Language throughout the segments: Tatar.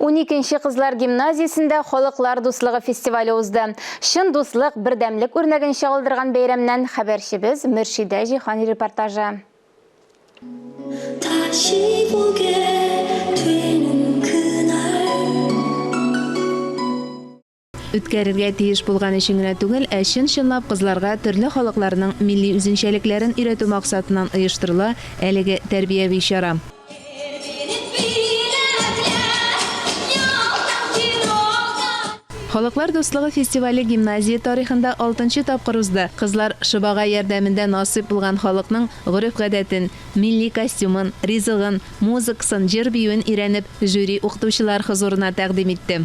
Уникенче кызлар гимназиясендә Халыклар дуслыгы фестивале узды. Чын дуслык, бердәмлек үрнәген чагылдырган бәйрәмнән хәбәрчебез Мөршидә Җиһан репортажы. Үткәрергә тиеш булган өчен генә түгел, ә чын-чынлап кызларга төрле халыкларның милли үзенчәлекләрен өйрәтү максатыннан оештырыла әлеге тәрбияви чара. Халыклар дуслыгы фестивале гимназия тарихында алтынчы тапкыр узды. Кызлар шобага ярдәмендә насыйп булган халыкның гореф-гадәтен, милли костюмын, ризыгын, музыкасын, җыр-биюен өйрәнеп, жюри укытучылар хозурына тәкъдим итте.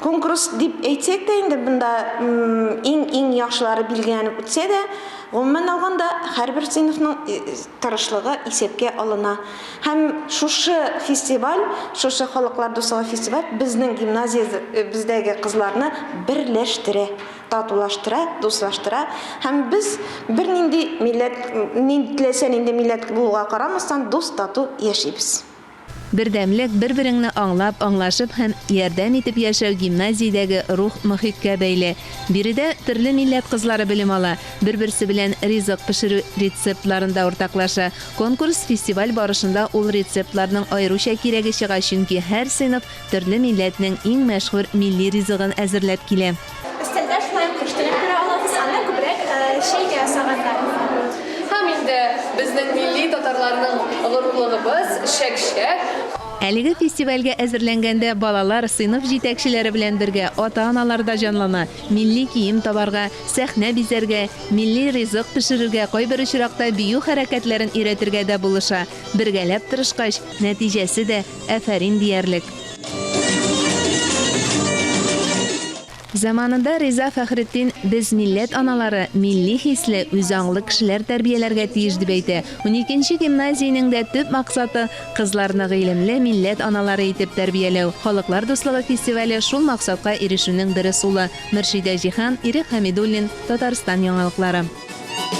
Конкурс дип әйтсәк тә инде, монда иң-иң яхшылары билгеләнеп үтсә дә, гомумән алганда, һәрбер сыйныфның тырышлыгы исәпкә алына. Һәм шушы фестиваль, шушы Халыклар дуслыгы фестиваль безнең гимназиябездәге кызларны берләштерә. Татулаштыра, дуслаштыра һәм без бернинди милләт, теләсә нинди милләт булуга карамастан, дус-тату яшибез. Бердәмлек, бер-береңне аңлап, аңлашып һәм ярдәм итеп яшәү гимназиядәге рух мохиткә бәйле. Биредә төрле милләт кызлары белем ала, бер-берсе белән ризык пешерү рецептларын да уртаклаша. Конкурс-фестиваль барышында ул рецептларның аеруча кирәге чыга, чөнки һәр сыйныф Төрле милләтнең иң мәшһүр милли ризыгын әзерләп килә. Өстәлдә шулай ук кош телен күрә алабыз, анда күбрәк чәйгә ясаганнар. Һәм инде безнең милли татарларның горурлыгыбыз, чәк-чәк. Әлеге фестивальгә әзерләнгәндә балалар, сыйныф җитәкчеләре белән бергә ата-аналар да җанлана, милли кием табарга, сәхнә бизәргә, милли ризык пешерергә, кайбер очракта бию хәрәкәтләрен өйрәтергә дә булыша. Бергәләп тырышкач, нәтиҗәсе дә Афәрин диярлек. Заманында Риза Фәхретдин без милләт аналары, милли хисле, үзаңлы кешеләр тәрбияләргә тиеш дип әйтә. Уникенче гимназиянең дә төп максаты, кызларны гыйлемле милләт аналары итеп тәрбияләү. Халыклар дуслыгы фестивале шул максатка ирешүнең бер ысулы. Мөршидә Җиһан, Ирек Хәмидуллин, Татарстан яңалыклары.